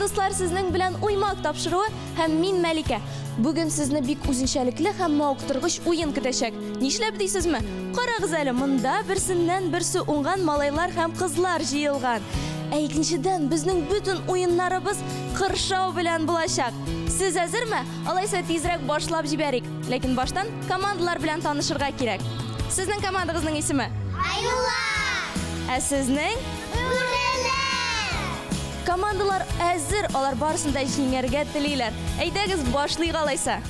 Сәлам, дуслар, сезнең белән Уймак тапшыруы һәм мин Мәликә. Бүген сезне бик үзенчәлекле һәм мавыктыргыч уен көтәчәк. Нишләп дисезме? Карагыз әле, монда берсеннән берсе уңган малайлар һәм кызлар җыелган. Ә икенчедән, безнең бөтен уеннарыбыз кыршау белән булачак. Сез әзерме? Алайса тизрәк башлап җибәрик. Ләкин баштан командалар белән танышырга кирәк. Сезнең командагызның исеме? Аюлар! Ә сезнең? Бүреләр! Командалар әзер, алар барысын да җиңәргә телиләр. Әйдәгез, башлыйк алайса.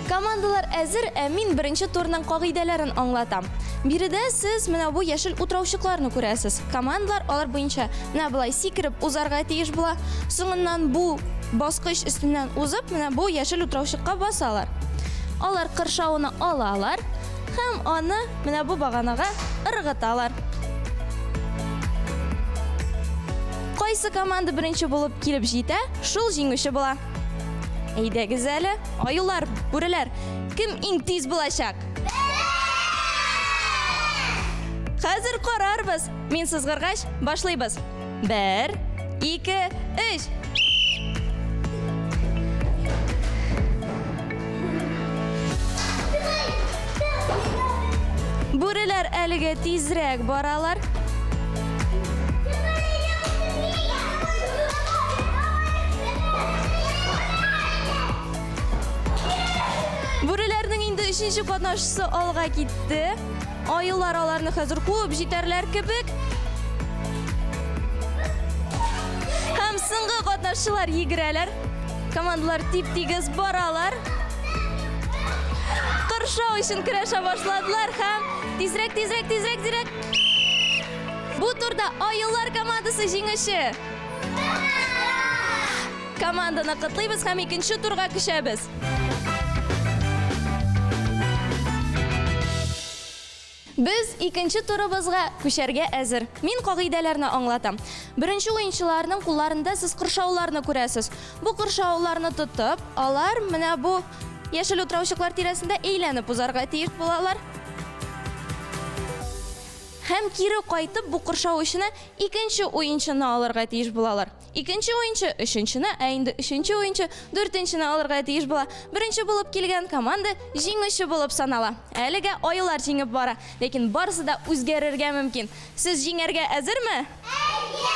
Командалар әзер, ә мин беренче турның кагыйдәләрен аңлатам. Биредә сез менә бу яшел утраучыкларны күрәсез. Командалар алар буенча менә болай сикереп узарга тиеш була. Соңыннан бу баскыч өстеннән узып, менә бу яшел утраучыкка басалар. Алар кыршауны алалар һәм аны менә бу баганага ыргыталар. Кайсы команда беренче булып килеп җитә, шул җиңүче була. Әйдәгез әле, аюлар, бүреләр, кем иң тиз булачак? Хәзер карарбыз. Мин сызгыргач, башлыйбыз. Бер, ике, өч. Бүреләр әлегә тизрәк баралар. Бүреләрнең инде өченче катнашчысы алга китте. Аюлар аларны хәзер куып җитәрләр кебек. Һәм соңгы катнашчылар йөгерәләр. Командалар тип-тигез баралар. Кыршау өчен көрәшә башладылар һәм тизрәк, тизрәк, тизрәк, тизрәк. Бу турда Аюлар командасы җиңүче. Команданы котлыйбыз һәм икенче турга күчәбез. Без икенче турыбызга күчәргә әзер. Мин кагыйдәләрне аңлатам. Беренче уенчыларның кулларында сез кыршауларны күрәсез. Бу кыршауларны тотып, алар менә бу яшел утраучыклар тирәсендә әйләнеп узарга тиеш булалар. Һәм кире кайтып бу кыршау эченә икенче уенчыны алырга тиеш булалар. Икенче уенчы өченчене, ә инде өченче уенчы дүртенчене алырга тиеш була. Беренче булып килгән команда җиңүче булып санала. Әлегә аюлар җиңеп бара, ләкин барысы да үзгәрергә мөмкин. Сез җиңәргә әзерме? Әйе!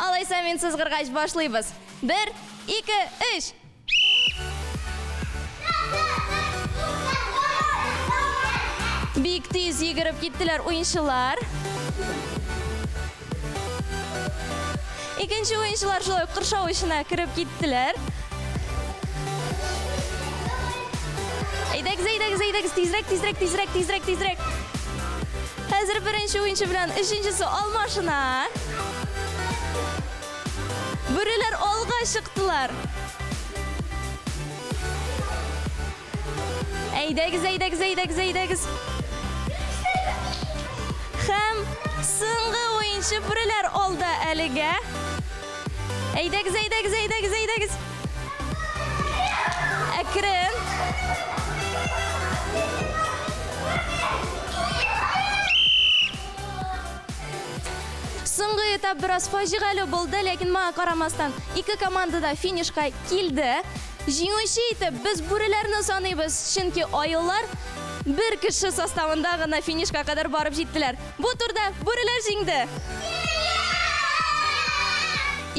Алайса мин сызгыргач башлыйбыз. Бер, ике, өч! Бик тиз йөгереп киттеләр уенчылар. Икенче уенчылар шулай ук кыршау эченә кереп киттеләр. Әйдәгез, әйдәгез, әйдәгез, тизрәк, тизрәк, тизрәк, тизрәк, тизрәк. Хәзер беренче уенчы белән өченчесе алмашына. Бүреләр алга чыктылар. Әйдәгез, әйдәгез, әйдәгез, әйдәгез. Һәм соңгы уенчы бүреләр алда әлегә. Әйдәгез, әйдәгез, әйдәгез, әйдәгез. Әкрен. Соңгы этап бераз фаҗигале булды, ләкин моңа карамастан, ике команда да финишка килде. Җиңүче итеп без бүреләрне саныйбыз, чөнки аюлар бер кеше составында гына финишка кадәр барып җиттеләр. Бу турда бүреләр җиңде!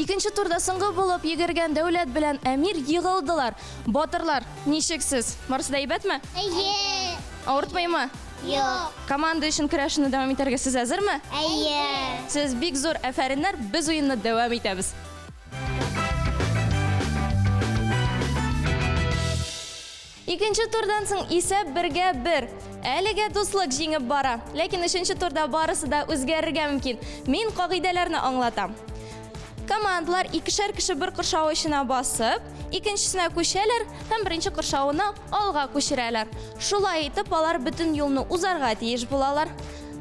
Икенче турда соңгы булып йөгергән Дәүләт белән Әмир егылдылар. Батырлар, ничек сез? Барысы да әйбәтме? Әйе! Авыртмыймы? Юк. Команда өчен көрәшне дәвам итәргә сез әзерме? Әйе. Сез бик зур әфәриннәр, без уенны дәвам итәбез. Икенче турдан соң исәп бергә бер. Әлегә дуслык җиңеп бара. Ләкин өченче турда барысы да үзгәрергә мөмкин. Мин кагыйдәләрне аңлатам. Командалар икешәр кеше бер кыршау эченә басып, икенчесенә күчәләр һәм беренче кыршауны алга күчерәләр. Шулай итеп, алар бөтен юлны узарга тиеш булалар.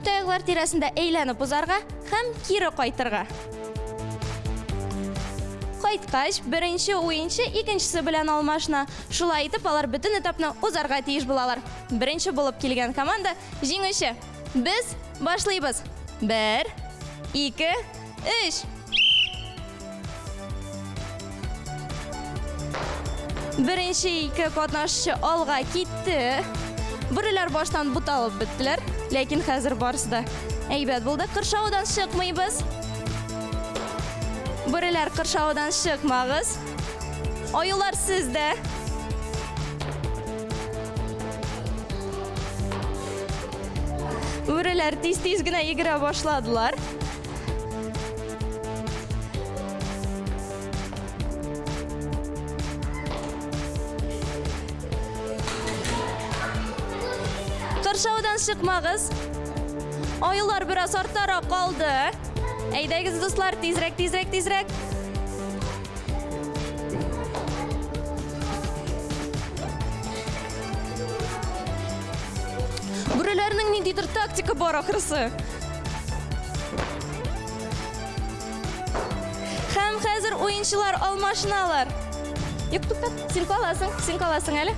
Таяклар тирәсендә әйләнеп узарга һәм кире кайтырга. Кайткач, беренче уенчы икенчесе белән алмашына. Шулай итеп, алар бөтен этапны узарга тиеш булалар. Беренче булып килгән команда җиңүче. Без башлыйбыз. Бер, ике, өч. Беренче ике катнашчы алга китте. Бүреләр баштан буталып беттеләр, ләкин хәзер барысы да әйбәт булды. Кыршаудан чыкмыйбыз. Бүреләр кыршаудан чыкмагыз. Аюлар сездә. Бүреләр тиз-тиз генә йөгерә башладылар. Кыршаудан чыкмагыз. Аюлар бераз арттарак калды. Әйдәгез, дуслар, тизрәк, тизрәк, тизрәк. Бүреләрнең ниндидер тактика бар ахрысы. Һәм хәзер уенчылар алмашыналар. Юк, туктат, син каласың, син каласың әле.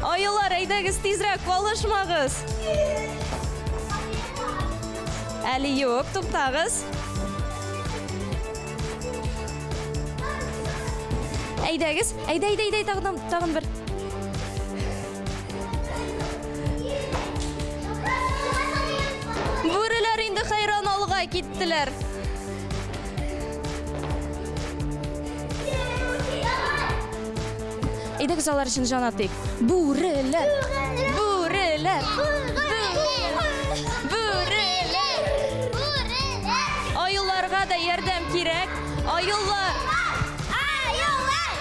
Аюлар, әйдәгез тизрәк, калышмагыз. Әле юк, туктагыз. Әйдәгез, әйдә, әйдә, әйдә, тагын, тагын бер. Бүреләр инде хәйран алга киттеләр. Әйдәгез алар өчен җан атыйк. Бүреләр! Бүреләр! Бүреләр! Аюларга да ярдәм кирәк. Аюлар! Аюлар!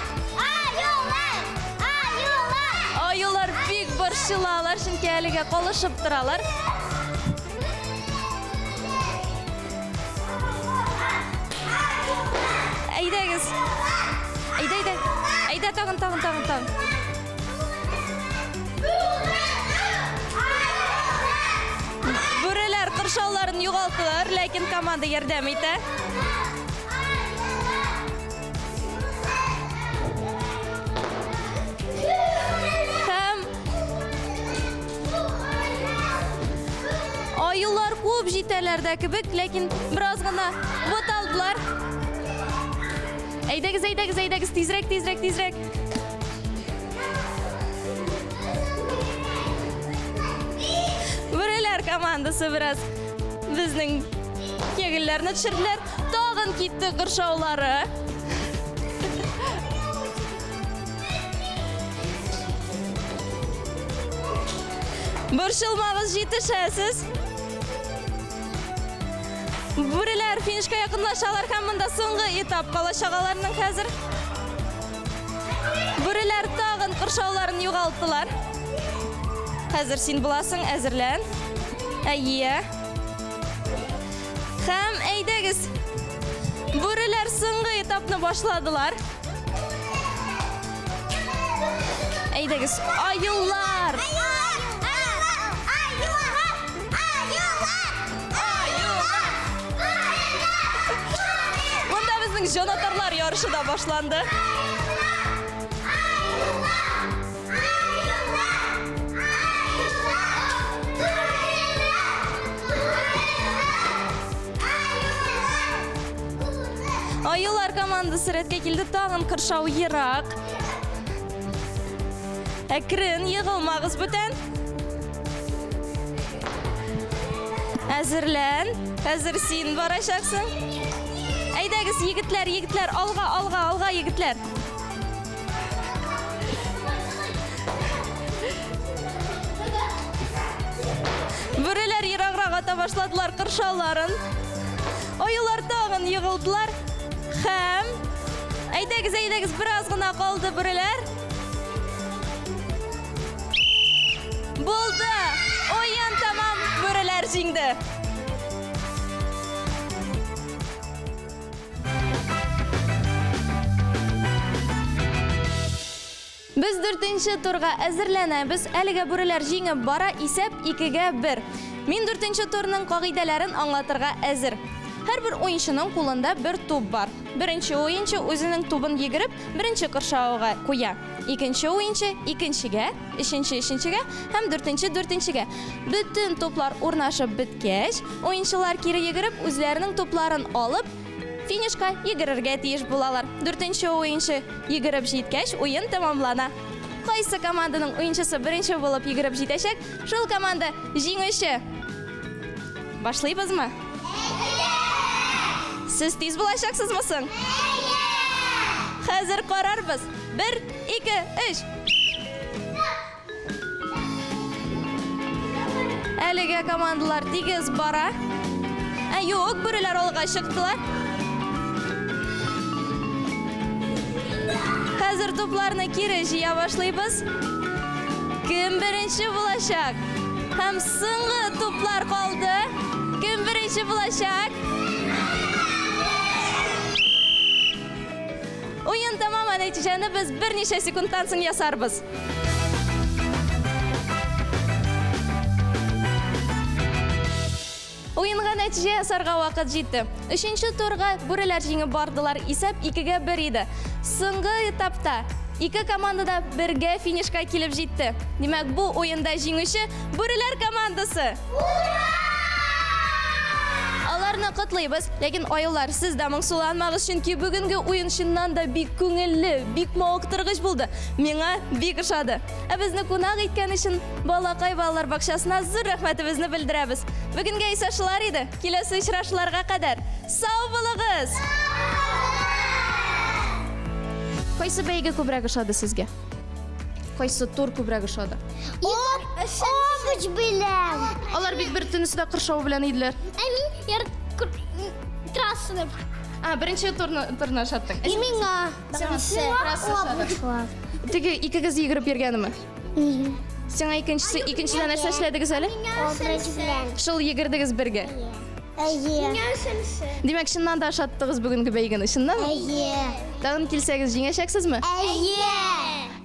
Аюлар! Аюлар! Аюлар бик борчылалар, чөнки әлегә калышып торалар. Әйдәгез. Әйдә, әйдә. Әйдә, тагын, тагын, тагын, тагын. Бүреләр кыршауларын югалтылар, ләкин команда ярдәм итә. Һәм аюлар куып җитәләр дә кебек, ләкин бераз гына буталдылар. Әйдәгез, әйдәгез, әйдәгез, тизрәк, тизрәк, тизрәк. Бүреләр командасы бераз безнең кегелләрне төшерделәр. Тагын китте кыршаулары. Борчылмагыз, җитешәсез. Бүреләр финишка якынлашалар һәм монда соңгы этап калачак аларның хәзер. Бүреләр тагын кыршауларын югалттылар. Хәзер син буласың, әзерлән. Әйе. Һәм әйдәгез. Бүреләр соңгы этапны башладылар. Әйдәгез, аюлар! Монда безнең җанатарлар ярышы да башланды. Аюлар командасы рәткә килде. Тагын кыршау ерак. Әкрен егылмагыз бүтән. Әзерлән. Хәзер син барачаксың. Әйдәгез, егетләр, егетләр, алга, алга, алга, егетләр. Бүреләр ераграк ата башладылар кыршауларын. Аюлар тагын егылдылар. Һәм әйдәгез, әйдәгез, бераз гына калды бүреләр. Булды! Уен тәмам, бүреләр җиңде. Без дүртенче турга әзерләнәбез. Әлегә бүреләр җиңеп бара, исәп 2-гә 1. Мин дүртенче турның кагыйдәләрен аңлатырга әзер. Һәрбер уенчының кулында бер туп бар. Беренче уенчы үзенең тубын йөгереп, беренче кыршауга куя. Икенче уенчы икенчегә, өченче өченчегә һәм дүртенче дүртенчегә. Бөтен туплар урнашып беткәч, уенчылар кире йөгереп, үзләренең тупларын алып, финишка йөгерергә тиеш булалар. Дүртенче уенчы йөгереп җиткәч, уен тәмамлана. Кайсы команданың уенчысы беренче булып йөгереп җитәчәк, шул команда җиңүче. Башлыйбызмы? Сез тиз булачаксызмы соң? Хәзер карарбыз. Бер, ике, өч. Әлегә командалар тигез бара. Ә юк, бүреләр алга чыктылар. Хәзер тупларны кире җыя башлыйбыз. Кем беренче булачак? Һәм соңгы туплар калды. Кем беренче булачак? Уен тәмам, ә нәтиҗәне без берничә секундтан соң ясарбыз. Уенга нәтиҗә ясарга вакыт җитте. Өченче турга бүреләр җиңеп бардылар. Исәп 2-гә 1 иде. Соңгы этапта ике команда да бергә финишка килеп җитте. Димәк, бу уенда җиңүче бүреләр командасы. Ура! Аларны котлыйбыз, ләкин аюлар, сез дә моңсуланмагыз, чөнки бүгенге уен чыннан да бик күңелле, бик мавыктыргыч булды. Миңа бик ошады. Ә безне кунак иткән өчен Балакай балалар бакчасына зур рәхмәтебезне белдерәбез. Бүгенгә исә шулар иде. Киләсе очрашуларга кадәр сау булыгыз! Кайсы бәйге күбрәк ошады сезгә? Кайсы тур күбрәк ошады? Обруч белән. Алар бит бер төнесе дә кыршау белән иделәр. Ә мин яр трассаны. А, беренче турны турны ошаттың. И миңа. Беренче. Трасса ошады. Теге икегез йөгереп йөргәнеме? Сиңа икенчесе, икенчедә нәрсә эшләдегез әле? Обруч белән. Шул йөгердегез бергә. Әйе. Миңа өченче. Димәк, чыннан да ошаттыгыз бүгенге бәйгене, чыннанмы? Әйе. Тагын килсәгез, җиңәчәксезме? Әйе.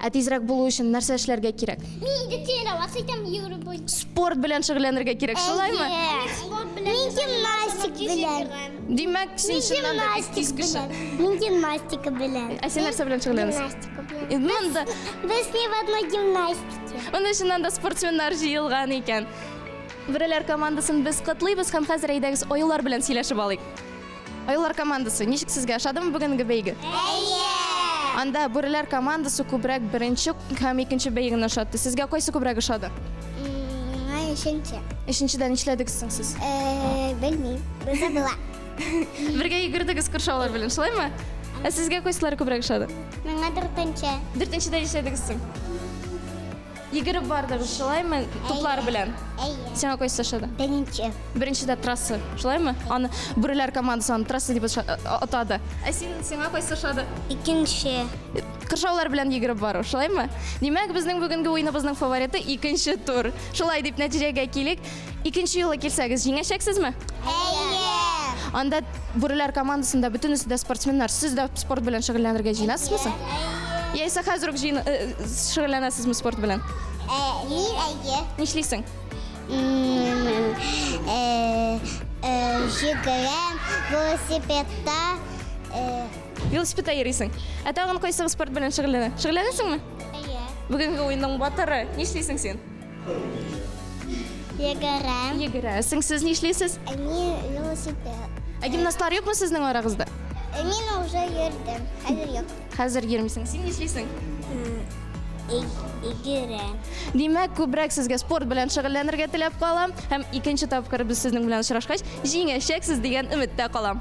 Ә тизрәк булу өчен нәрсә эшләргә кирәк? Мин инде тренироваться итәм йөгерү буенча. Спорт белән шөгыльләнергә кирәк, шулаймы? Мин гимнастик белән. Димәк, син чыннан да бик тиз кеше. Мин гимнастика белән. Ә син нәрсә белән шөгыльләнәсең? Гимнастика белән. Монда, Без не в одной гимнастике. монда чыннан да спортсменнар җыелган икән. Бүреләр командасын без котлыйбыз һәм хәзер әйдәгез аюлар белән сөйләшеп алыйк. Аюлар командасы, ничек сезгә ошадымы бүгенге бәйге? Әйе! Анда бүреләр командасы күбрәк беренче һәм икенче бәйгене ошатты. Сезгә кайсы күбрәк ошады? Миңа өченче. Өченчедә нишләдегез соң сез? Э, белмим. Забыла. Бергә йөгердегез кыршаулар белән, шулаймы? Ә сезгә кайсылары күбрәк ошады? Миңа дүртенче. Дүртенчедә нишләдегез соң? Йөгереп бардыгыз, шулаймы? Туплар белән. Әйе. Сиңа кайсы ошады? Беренче. Беренчедә трасса, шулаймы? Аны бүреләр командасы аны трасса дип атады. Ә син сиңа кайсы ошады? Икенче. Кыршаулар белән йөгереп бару, шулаймы? Димәк, безнең бүгенге уеныбызның фавориты икенче тур. Шулай дип нәтиҗәгә килик. Икенче юлы килсәгез, җиңәчәксезме? Әйе. Анда бүреләр командасында бөтенесе дә спортсменнар. Сез дә спорт белән шөгыльләнергә җыенасызмы соң? Яисә хәзер үк җыен э, шөгыльләнәсезме спорт белән? Э, мин әйе. Нишлисең? Э, йөгерәм, велосипедта. Велосипедта йөрисең. Ә тагын кайсы спорт белән шөгыльләнә? Шөгыльләнәсеңме? Әйе. Бүгенге уенның батыры. Нишлисең син? Йөгерәм. Йөгерәсең. Сез нишлисез? Ә мин велосипед. Ә гимнастлар юкмы сезнең арагызда? Ә мин уже йөрдем. Хәзер юк. Хәзер йөрмисең. Син нишлисең? Йөгерәм. Димәк, күбрәк сезгә спорт белән шөгыльләнергә теләп калам һәм икенче тапкыр без сезнең белән очрашкач, җиңәчәксез дигән өметтә калам.